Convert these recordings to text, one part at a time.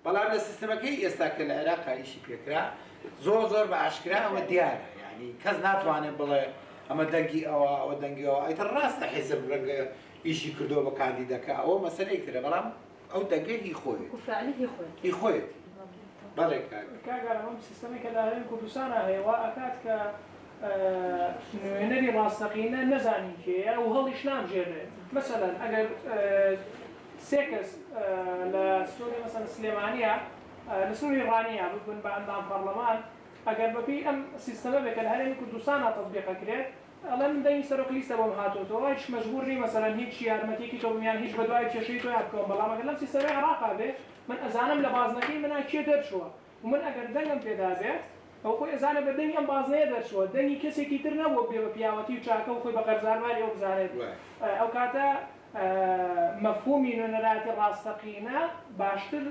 بەڵام لە سیستەمەکەی ئێستا کە لە عێراقا ئیشی پێکرا زۆر زۆر بە ئاشکرا ئەوە دیارە یعنی کەس ناتوانێت بڵێ ئەمە دەنگی ئەوە ئەوە دەنگی ئەوە ئیتر ڕاستە حیزب ڕەنگە ئیشی کردووە بە کاندیدەکە ئەوە مەسەلەیەک ترە بەڵام ئەو دەنگە هی خۆیەتی وەکو فعلی هی خۆیەتی. هی خۆیەتی بەڵێ کاک. کاک ئارام ئەم سیستەمەی کە لە هەرێمی کوردستانا هەیە وا ئەکات کە نوێنەری ڕاستەقینە نەزانین کێیە و هەڵیش نابژێرێ مەسەلەن ئەگەر سێ کەس لە سنووری مەسەلەن سلێمانییە لە سنووری ڕانیە ببن بە ئەندام پەڕلەمان ئەگەر بەپێی ئەم سیستەمە بێت کە لە هەرێمی کوردستانا تەتبیق ئەکرێت ئەڵێ من دەنگی سەرۆک لیستە بۆم هاتۆتەوە هیچ مەجبور نیم مەسەلەن هیچ یارمەتیەکی تۆ بم یان هیچ بەدوای کێشەی تۆیا بکەوم بەڵام ئەگەر لەم سیستەمەی عێڕاقا بێ من ئەزانم لە بازنەکەی منا کێ دەرچووە و من ئەگەر دەنگم پێدابێ ئەو خۆی ئەزانێ بە دەنگی ئەم بازنەیە دەرچووە دەنگی کەسێکی تر نەبووە بێ بە پیاوەتی و چاکە و خۆی بە قەرزارباری ئەو بزانێت ئەو کاتە مەفهومی نوێنەرایەتی ڕاستەقینە باشتر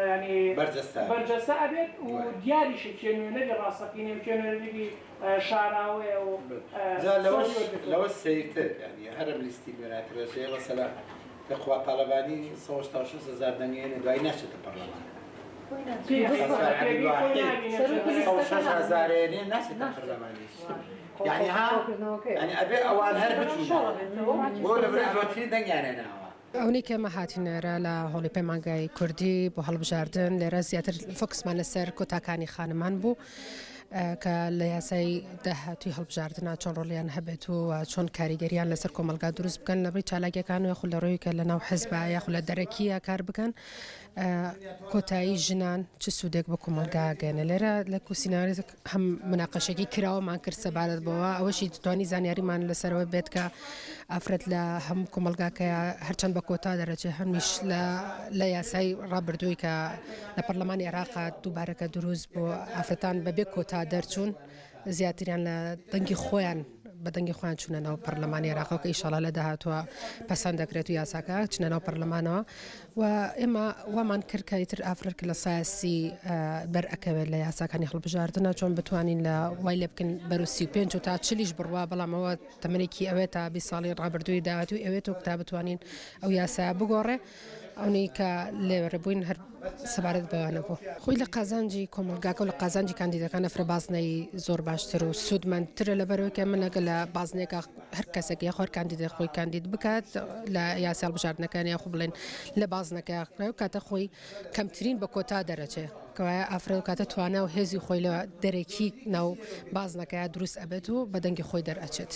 یانی بەرجەستە ئەبێت و دیاریشە کێ نوێنەری ڕاستەقینەیە و کێ نوێنەری شاراوەیە و جا لەوەش لەوەش سەیرتر یانی هەر ئەم لیستی نوێنەرایەتی ڕێژەیە مەسەلەن تەقوا تاڵەبانی 186 هەزار دەنگ هێنێ دوایی ناچێتە پەرلەمان 106 هەزار هێنێ ناچێتە پەرلەمانیش یعنی ها یعنی ئەبێ ئەوان هەر بچوونایە بۆ لەبەرئەوەی زۆرترین دەنگیان هێناوە. ئەونەی کە ئێمە هاتینە ئێرە لە هۆڵی پەیمانگای کوردی بۆ هەڵبژاردن لێرە زیاتر فۆکسمان لەسەر کۆتاکانی خانمان بوو کە لە یاسای داهاتوی هەڵبژاردنە چۆن ڕۆڵیان هەبێت و چۆن کاریگەریان لەسەر کۆمەلگا دروست بکەن لە ڕووی چالاکیەکان و یاخود لە ڕووی کە لە ناو حزبە یاخود لە دەرەکیە کار بکەن کۆتایی ژنان چ سوودێک بە کۆمەڵگا گەێنە لێرە لە کوسیناری هەم مناقەشێکی کراوەمان کرد سەبارەت بەوە ئەوەشی توانی زانیاریمان لەسەرەوە بێت کە ئافرەت لە هەم کۆمەلگاکەیە هەرچەند بە کۆتا دەرەچێ هەمیش لە یاسای ڕابردووی کە لە پەرلەمانی عێراقا دووبارەکە دروست بۆ ئافرەتان بەبێ کۆتا دەرچوون زیاتریان لە دەنگی خۆیان بە دەنگی خۆیان چوونە ناو پەرلەمانی عێراقەوە کە ئیشاڵا لە داهاتووە پەسەند دەکرێت و یاساکە چنە ناو پەرلەمانەوە و ئێمە وامان کرد کە ئیتر ئافرەت کە لە سایەسی بەر ئەکەوێت لە یاساکانی هەڵبژاردنە چۆن بتوانین لە وای لێ بکەین بەرو 35 و تا چلیش بڕوا بەڵام ئەوە تەمەنێکی ئەوێت تا 20 ساڵی ڕابردووی داهاتووی ئەوێت و تا بتوانین ئەو یاسایە بگۆڕێ ئەونەی کە لێرە بووین هەر سەبارەت بەوانە بوو. خۆی لە قازانجی کۆمەڵگاکە و لە قازانجی کاندیدەکانە فرە بازنەی زۆر باشتر و سوودمەندترە لەبەرئەوەی کە من ئەگەر لە بازنەیەکا هەر کەسێک یاخۆ هەر کاندیدێک خۆی کاندید بکات لە یاسای هەڵبژاردنەکان یاخۆ بڵێن لە بازنەکە ئەو کاتە خۆی کەمترین بە کۆتا دەرەچێ کەوایە ئافرەت ئەو کاتە توانا و هێزی خۆی لە دەرەکی ناو بازنەکەیا دروست ئەبێت و بە دەنگی خۆی دەرئەچێت.